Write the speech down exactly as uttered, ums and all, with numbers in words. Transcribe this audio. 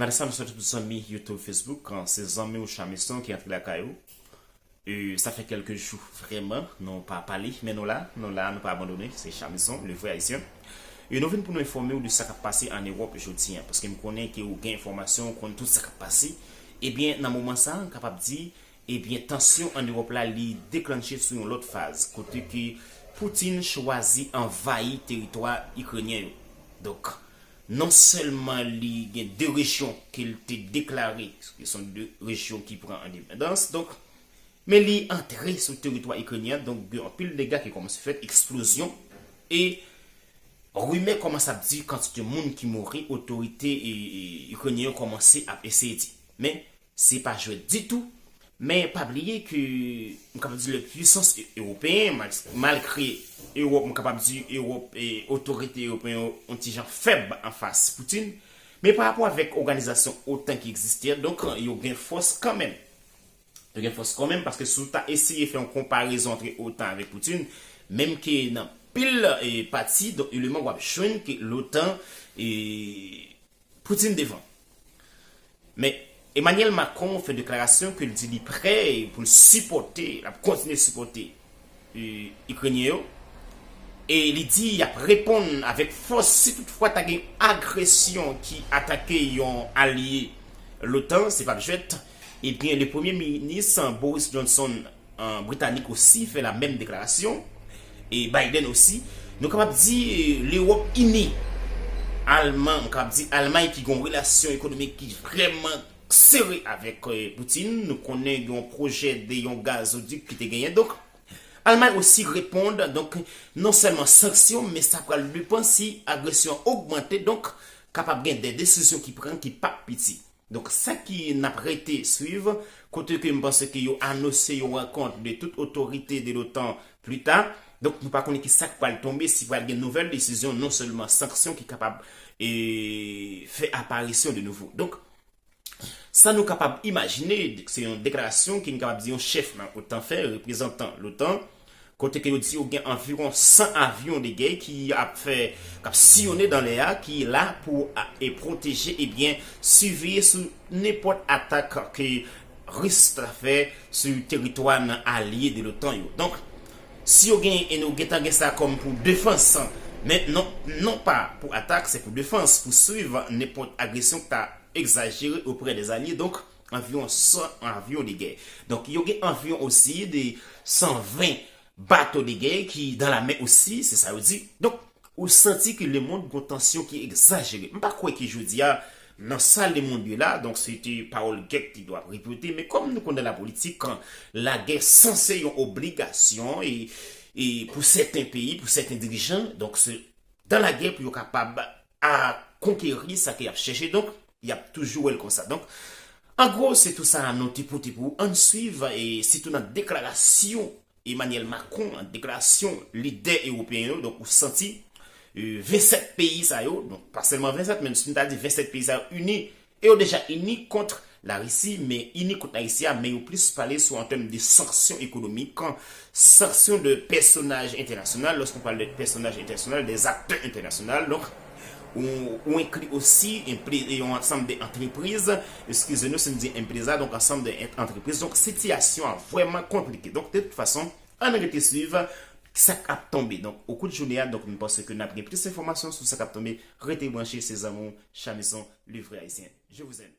Malsa, m swete tout zanmi YouTube, Facebook, an, se zanmi w Chamison ki antre lakay ou. E, sa fè kèlke jou, vrèman, nou pa pale, men nou la, nou la, nou pa abandone, se Chamison, le vrai haïtien. E nou vin pou nou enfòme w de sa k ap pase ann Ewòp jodi a, paske m konnen ke ou gen enfòmasyon, ou konn tout sa k ap pase. Ebyen, nan moman sa, m kapab di, ebyen, tansyon ann Ewòp la, li deklanche sou yon lòt faz, kote ke Putin chwazi anvayi teritwa ikrenyen yo. Donk, non sèlman li gen de rejyon ke l te deklare, ki se de rejyon ki pran endepandans, donk, men li antre sou teritwa ikrenyen, donk, gen anpil dega ki kòmanse fèt, eksplozyon, e rimè kòmanse ap di kantite moun ki mouri, otorite, e, e, ikrenyen yo kòmanse ap eseye di. Men, se pa jwèt ditou. Men pa bliye ke, m kapab di, le pwisans e- ewopeyen, mal- malgre Ewòp, m kapab di Ewòp e otorite ewopeyen yo yon ti jan fèb anfas Putin, men pa rapò avèk òganizasyon otan ki egziste a, donk yo gen fòs kanmenm. Yo gen fòs kanmenm, paske si w ta eseye fè yon konparezon antre otan avèk Putin, menm ke nan pil, e, pati, donk, eleman w ap jwenn ke lotan, e, Putin devan. Men Emmanuel Macron fè deklarasyon ke l di li prè pou l sipòte, l ap kontinye sipòte, e, Ikrenyen yo. E li di y ap reponn avèk fòs si toutfwa ta gen agresyon ki atake yon alye lotan, se p ap jwèt. Ebyen, le premye minis Boris Johnson, an, britanik osi fè la menm deklarasyon, e Biden osi. Nou kapab di, e, Lewòp ini, Alman, nou kapab di Almay ki gen yon relasyon ekonomik ki vrèman sere avèk, e, Putin. Nou konnen gen yon pwojè de yon gazodik ki te genyen. Donk, Almay osi reponn, donk, non sèlman sanksyon, men sa pral depann si agresyon an ogmante, donk, kapab gen de desizyon ki pran ki p ap piti. Donk, sa ki n ap rete swiv, kote ke m panse ke yo anonse yon rankont de tout otorite de lotan pli ta. Donk, nou pa konnen ki sa k pral tonbe, si pral gen nouvèl desizyon, non sèlman sanksyon ki kapab, e, fè aparisyon de nouvo. Donk, sa nou kapab imajine, se yon deklarasyon ki n kapab di yon chèf nan otan fè, reprezantan lotan, kote ke yo di yo gen anviwon san avyon de gè ki ap fè, k ap siyonnen dan lè a, ki la pou a- e pwoteje, ebyen, siveye sou nenpòt atak ke Ris ta fè sou teritwa nan alye de lotan yo. Donk, si yo gen, e nou gentan gen sa kòm pou defans, men non, non pa pou atak, se pou defans, pou swiv nenpòt agresyon ki ta egzajere oprè de alye. Donk, anviwon san avyon de gè. Donk, yo gen anviwon osi de san ven bato de gè ki dan la mè osi, se sa yo di. Donk, ou santi ke lemonn gon tansyon ki egzajere. M pa kwè ke jodi a, nan sa lemonn ye la, donk se te pawòl gèk ki dwa repete, men kòm nou konnen la politik, lagè sanse yon obligasyon e, e pou sèten peyi, pou sèten dirijan, donk se dan lagè pou yo kapab a konkeri sa ke y ap chèche. Donk, y ap toujou wè l konsa. Donk, an gwo, se tou sa nou te pote pou ou. Ann swiv, e sitou nan deklarasyon Emmanuel Macron, deklarasyon lidè ewopeyen yo, donk ou santi, e, vennsèt peyi sa yo, donk pa sèlman vennsèt, men si n ta di vennsèt peyi sa yo ini, e yo deja ini kont Larisi, men ini kont Larisi a, men yo plis pale sou an tèm de sanksyon ekonomik, sanksyon de pèsonaj entènasyonal. Lòske w pale de pèsonaj entènasyonal, de aktè entènasyonal, donk, ou, ou enkli osi enple- yon ansanm de antrepriz, eskize nou si m di enpreza, donk ansanm de ant- antrepriz. Donk sitiyasyon an vrèman konplike. Donk de tout fason, ann rete swiv sa k ap tonbe. Donk, okou de jounen an, donk, m panse ke n ap gen plis enfòmasyon sou sa k ap tonbe. Rete branche, se zanmi w, Chamison, le vrai haïtien. Je vous aime.